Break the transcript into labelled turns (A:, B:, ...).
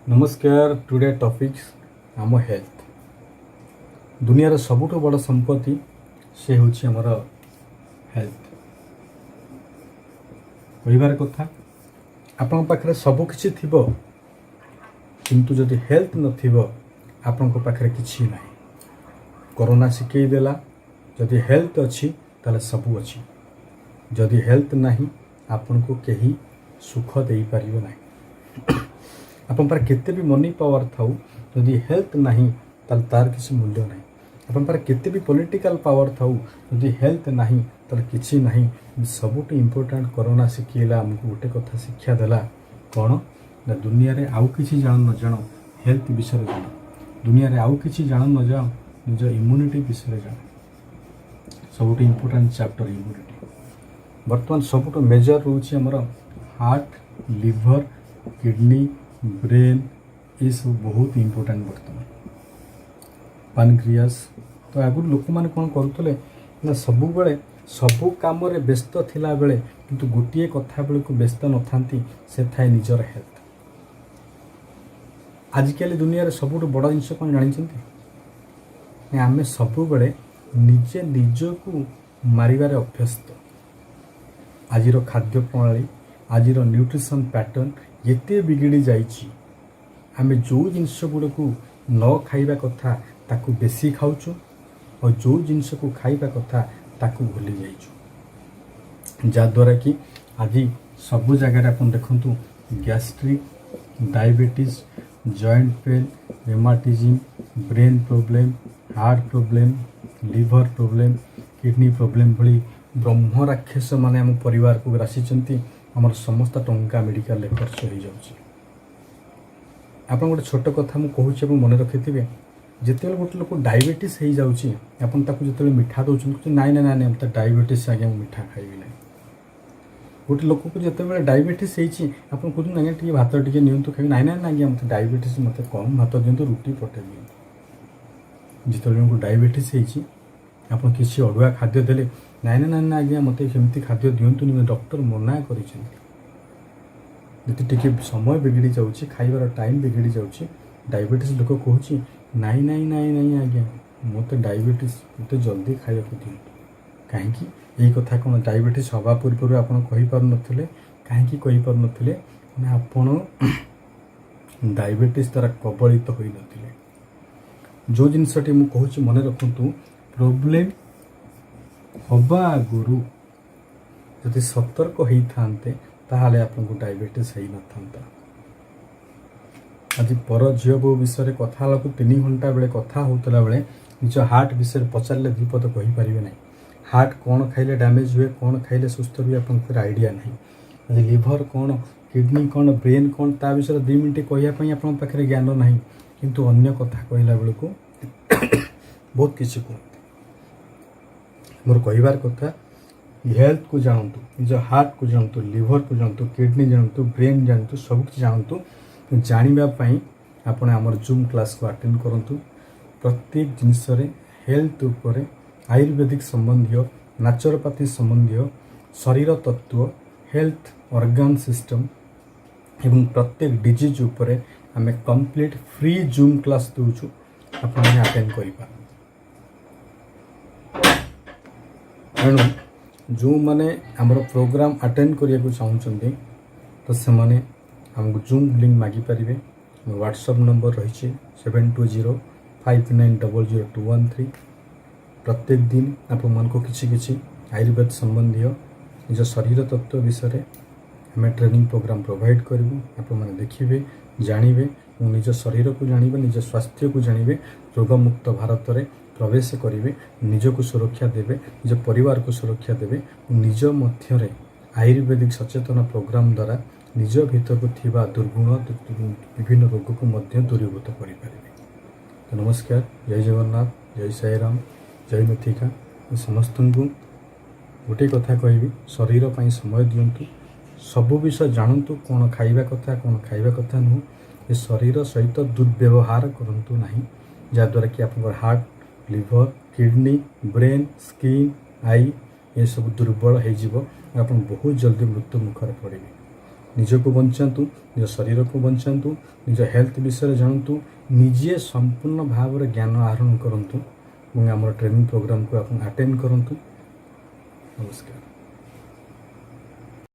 A: ନମସ୍କାର। Today topics ଆମ health. ଦୁନିଆର ସବୁଠୁ ବଡ଼ ସମ୍ପତ୍ତି ସେ ହେଉଛି ଆମର ହେଲ୍ଥ। କହିବାର କଥା, ଆପଣଙ୍କ ପାଖରେ ସବୁ କିଛି ଥିବ, କିନ୍ତୁ ଯଦି ହେଲ୍ଥ ନଥିବ, ଆପଣଙ୍କ ପାଖରେ କିଛି ନାହିଁ। କରୋନା ଶିଖେଇ ଦେଲା, ଯଦି ହେଲ୍ଥ ଅଛି ତାହେଲେ ସବୁ ଅଛି। ଯଦି ହେଲ୍ଥ ନାହିଁ, ଆପଣଙ୍କୁ କେହି ସୁଖ ଦେଇପାରିବେ ନାହିଁ। ଆପଣଙ୍କ ପାଖରେ କେତେ ବି ମନି ପାୱାର ଥାଉ, ଯଦି ହେଲ୍ଥ ନାହିଁ, ତାହେଲେ ତାର କିଛି ମୂଲ୍ୟ ନାହିଁ। ଆପଣଙ୍କ ପାଖରେ କେତେ ବି ପଲିଟିକାଲ ପାୱାର ଥାଉ, ଯଦି ହେଲ୍ଥ ନାହିଁ, ତାହେଲେ କିଛି ନାହିଁ। ସବୁଠୁ ଇମ୍ପୋର୍ଟାଣ୍ଟ କରୋନା ଶିଖେଇଲା ଆମକୁ, ଗୋଟେ କଥା ଶିକ୍ଷା ଦେଲା। କ'ଣ ନା, ଦୁନିଆରେ ଆଉ କିଛି ଜାଣ ନ ଜାଣ, ହେଲ୍ଥ ବିଷୟରେ ଜାଣ। ଦୁନିଆରେ ଆଉ କିଛି ଜାଣ ନ ଜାଣ, ନିଜ ଇମ୍ୟୁନିଟି ବିଷୟରେ ଜାଣ। ସବୁଠୁ ଇମ୍ପୋର୍ଟାଣ୍ଟ ଚାପ୍ଟର ଇମ୍ୟୁନିଟି। ବର୍ତ୍ତମାନ ସବୁଠୁ ମେଜର ରହୁଛି ଆମର ହାର୍ଟ, ଲିଭର, କିଡ଼ନୀ, ବ୍ରେନ୍, ଏସବୁ ବହୁତ ଇମ୍ପୋର୍ଟାଣ୍ଟ ବର୍ତ୍ତମାନ, ପାନକ୍ରିଆସ୍। ତ ଆଗରୁ ଲୋକମାନେ କ'ଣ କରୁଥିଲେ ନା, ସବୁବେଳେ ସବୁ କାମରେ ବ୍ୟସ୍ତ ଥିଲାବେଳେ କିନ୍ତୁ ଗୋଟିଏ କଥା ବେଳକୁ ବ୍ୟସ୍ତ ନଥାନ୍ତି, ସେ ଥାଏ ନିଜର ହେଲ୍ଥ। ଆଜିକାଲି ଦୁନିଆରେ ସବୁଠୁ ବଡ଼ ଜିନିଷ କ'ଣ ଜାଣିଛନ୍ତି? ନା, ଆମେ ସବୁବେଳେ ନିଜେ ନିଜକୁ ମାରିବାରେ ଅଭ୍ୟସ୍ତ। ଆଜିର ଖାଦ୍ୟ ପ୍ରଣାଳୀ, ଆଜିର ନ୍ୟୁଟ୍ରିସନ୍ ପ୍ୟାଟର୍ନ ଏତେ ବିଗିଡ଼ି ଯାଇଛି, ଆମେ ଯେଉଁ ଜିନିଷ ଗୁଡ଼ିକୁ ନ ଖାଇବା କଥା ତାକୁ ବେଶୀ ଖାଉଛୁ, ଆଉ ଯେଉଁ ଜିନିଷକୁ ଖାଇବା କଥା ତାକୁ ଭୁଲି ଯାଇଛୁ। ଯାହାଦ୍ୱାରା କି ଆଜି ସବୁ ଜାଗାରେ ଆପଣ ଦେଖନ୍ତୁ, gastric, diabetes, joint pain, rheumatism, brain problem, heart problem, liver problem, kidney problem ଭଳି ବ୍ରହ୍ମ ରାକ୍ଷସ ମାନେ ଆମ ପରିବାରକୁ ଗ୍ରାସିଛନ୍ତି। ଆମର ସମସ୍ତ ଟଙ୍କା ମେଡ଼ିକାଲରେ ଖର୍ଚ୍ଚ ହେଇଯାଉଛି। ଆପଣ ଗୋଟେ ଛୋଟ କଥା ମୁଁ କହୁଛି, ଆପଣ ମନେ ରଖିଥିବେ। ଯେତେବେଳେ ଗୋଟେ ଲୋକ ଡାଇବେଟିସ୍ ହେଇଯାଉଛି, ଆପଣ ତାକୁ ଯେତେବେଳେ ମିଠା ଦେଉଛନ୍ତି, କହୁଛନ୍ତି, "ନାଇଁ ନାଇଁ ନାଇଁ ନାଇଁ, ମୋତେ ଡାଇବେଟିସ୍ ଆଜ୍ଞା, ମୁଁ ମିଠା ଖାଇବି ନାହିଁ।" ଗୋଟେ ଲୋକକୁ ଯେତେବେଳେ ଡାଇବେଟିସ୍ ହେଇଛି, ଆପଣ କହୁଛନ୍ତି, "ଆଜ୍ଞା, ଟିକେ ଭାତ ଟିକେ ନିଅନ୍ତୁ, ଖାଇବି।" "ନାଇଁ ନାଇଁ ନାଇଁ ଆଜ୍ଞା, ମୋତେ ଡାଇବେଟିସ୍, ମୋତେ କମ୍ ଭାତ ଦିଅନ୍ତୁ, ରୁଟି ପଠେଇ ଦିଅନ୍ତୁ।" ଯେତେବେଳେ ଜଣକୁ ଡାଇବେଟିସ୍ ହେଇଛି, ଆପଣ କିଛି ଅଡ଼ୁଆ ଖାଦ୍ୟ ଦେଲେ, "ନାଇଁ ନାଇଁ ନାଇଁ ନାଇଁ ଆଜ୍ଞା, ମୋତେ ସେମିତି ଖାଦ୍ୟ ଦିଅନ୍ତୁନି, ଡକ୍ଟର ମନା କରିଛନ୍ତି।" ଯଦି ଟିକେ ସମୟ ବିଗିଡ଼ି ଯାଉଛି, ଖାଇବାର ଟାଇମ୍ ବିଗିଡ଼ି ଯାଉଛି, ଡାଇବେଟିସ୍ ଲୋକ କହୁଛି, "ନାଇଁ ନାଇଁ ନାଇଁ ନାଇଁ ଆଜ୍ଞା, ମୋତେ ଡାଇବେଟିସ୍, ମୋତେ ଜଲ୍ଦି ଖାଇବାକୁ ଦିଅନ୍ତୁ।" କାହିଁକି ଏଇ କଥା କ'ଣ ଡାଇବେଟିସ୍ ହେବା ପୂର୍ବରୁ ଆପଣ କହିପାରୁନଥିଲେ? କାହିଁକି କହିପାରୁନଥିଲେ ନା, ଆପଣ ଡାଇବେଟିସ୍ ଦ୍ୱାରା କବଳିତ ହୋଇନଥିଲେ। ଯେଉଁ ଜିନିଷଟି ମୁଁ କହୁଛି ମନେ ରଖନ୍ତୁ, ପ୍ରୋବ୍ଲେମ୍ ହେବା ଆଗରୁ ଯଦି ସତର୍କ ହେଇଥାନ୍ତେ, ତାହେଲେ ଆପଣଙ୍କୁ ଡାଇବେଟିସ୍ ହେଇନଥାନ୍ତା। ଆଜି ପର ଝିଅ ବୋହୂ ବିଷୟରେ କଥା ହେବାକୁ 3 ଘଣ୍ଟା ବେଳେ କଥା ହେଉଥିଲା ବେଳେ ନିଜ ହାର୍ଟ ବିଷୟରେ ପଚାରିଲେ ଦୁଇ ପଦ କହିପାରିବେ ନାହିଁ। ହାର୍ଟ କ'ଣ ଖାଇଲେ ଡ୍ୟାମେଜ୍ ହୁଏ, କ'ଣ ଖାଇଲେ ସୁସ୍ଥ ରୁହେ, ଆପଣଙ୍କର ଆଇଡ଼ିଆ ନାହିଁ। ଆଜି ଲିଭର କ'ଣ, କିଡ଼ନୀ କ'ଣ, ବ୍ରେନ୍ କ'ଣ, ତା ବିଷୟରେ 2 ମିନିଟ୍ କହିବା ପାଇଁ ଆପଣଙ୍କ ପାଖରେ ଜ୍ଞାନ ନାହିଁ। କିନ୍ତୁ ଅନ୍ୟ କଥା କହିଲା ବେଳକୁ ବହୁତ କିଛି କୁହନ୍ତି। ମୋର କହିବାର କଥା, ହେଲ୍ଥକୁ ଜାଣନ୍ତୁ, ନିଜ ହାର୍ଟକୁ ଜାଣନ୍ତୁ, ଲିଭରକୁ ଜାଣନ୍ତୁ, କିଡ଼ନୀ ଜାଣନ୍ତୁ, ବ୍ରେନ୍ ଜାଣନ୍ତୁ, ସବୁକିଛି ଜାଣନ୍ତୁ। ଜାଣିବା ପାଇଁ ଆପଣ ଆମର ଜୁମ୍ କ୍ଲାସ୍କୁ ଆଟେଣ୍ଡ କରନ୍ତୁ। ପ୍ରତ୍ୟେକ ଜିନିଷରେ ହେଲ୍ଥ ଉପରେ ଆୟୁର୍ବେଦିକ ସମ୍ବନ୍ଧୀୟ, ନାଚୁରୋପାଥି ସମ୍ବନ୍ଧୀୟ, ଶରୀର ତତ୍ତ୍ୱ, ହେଲ୍ଥ, ଅର୍ଗାନ୍ ସିଷ୍ଟମ୍ ଏବଂ ପ୍ରତ୍ୟେକ ଡିଜିଜ୍ ଉପରେ ଆମେ କମ୍ପ୍ଲିଟ୍ ଫ୍ରି ଜୁମ୍ କ୍ଲାସ୍ ଦେଉଛୁ। ଆପଣମାନେ ଆଟେଣ୍ଡ କରିପାରନ୍ତି। ତେଣୁ ଯେଉଁମାନେ ଆମର ପ୍ରୋଗ୍ରାମ୍ ଆଟେଣ୍ଡ କରିବାକୁ ଚାହୁଁଛନ୍ତି, ତ ସେମାନେ ଆମକୁ ଜୁମ୍ ଲିଙ୍କ୍ ମାଗିପାରିବେ। ହ୍ୱାଟ୍ସଆପ୍ ନମ୍ବର ରହିଛି 7205900213। ପ୍ରତ୍ୟେକ ଦିନ ଆପଣମାନଙ୍କୁ କିଛି କିଛି ଆୟୁର୍ବେଦ ସମ୍ବନ୍ଧୀୟ, ନିଜ ଶରୀର ତତ୍ତ୍ୱ ବିଷୟରେ ଆମେ ଟ୍ରେନିଂ ପ୍ରୋଗ୍ରାମ୍ ପ୍ରୋଭାଇଡ଼ କରିବୁ। ଆପଣମାନେ ଦେଖିବେ, ଜାଣିବେ ଏବଂ ନିଜ ଶରୀରକୁ ଜାଣିବେ, ନିଜ ସ୍ୱାସ୍ଥ୍ୟକୁ ଜାଣିବେ, ରୋଗମୁକ୍ତ ଭାରତରେ ପ୍ରବେଶ କରିବେ, ନିଜକୁ ସୁରକ୍ଷା ଦେବେ, ନିଜ ପରିବାରକୁ ସୁରକ୍ଷା ଦେବେ। ନିଜ ମଧ୍ୟରେ ଆୟୁର୍ବେଦିକ ସଚେତନ ପ୍ରୋଗ୍ରାମ୍ ଦ୍ୱାରା ନିଜ ଭିତରକୁ ଥିବା ଦୁର୍ଗୁଣ, ବିଭିନ୍ନ ରୋଗକୁ ମଧ୍ୟ ଦୂରୀଭୂତ କରିପାରିବେ। ତ ନମସ୍କାର, ଜୟ ଜଗନ୍ନାଥ, ଜୟ ସାଇରାମ, ଜୟ ମଥିକା। ମୁଁ ସମସ୍ତଙ୍କୁ ଗୋଟିଏ କଥା କହିବି, ଶରୀର ପାଇଁ ସମୟ ଦିଅନ୍ତୁ। ସବୁ ବିଷୟ ଜାଣନ୍ତୁ, କ'ଣ ଖାଇବା କଥା, କ'ଣ ଖାଇବା କଥା ନୁହଁ। ଏ ଶରୀର ସହିତ ଦୁର୍ବ୍ୟବହାର କରନ୍ତୁ ନାହିଁ, ଯାହାଦ୍ୱାରା କି ଆପଣଙ୍କର heart, liver, kidney, brain, skin, eye ଏସବୁ ଦୁର୍ବଳ ହେଇଯିବ। ଆପଣ ବହୁତ ଜଲ୍ଦି ମୃତ୍ୟୁ ମୁଖରେ ପଡ଼ିବେ। ନିଜକୁ ବଞ୍ଚାନ୍ତୁ, ନିଜ ଶରୀରକୁ ବଞ୍ଚାନ୍ତୁ, ନିଜ ହେଲ୍ଥ ବିଷୟରେ ଜାଣନ୍ତୁ, ନିଜେ ସମ୍ପୂର୍ଣ୍ଣ ଭାବରେ ଜ୍ଞାନ ଆହରଣ କରନ୍ତୁ ଏବଂ ଆମର ଟ୍ରେନିଂ ପ୍ରୋଗ୍ରାମକୁ ଆପଣ ଆଟେଣ୍ଡ କରନ୍ତୁ। ନମସ୍କାର।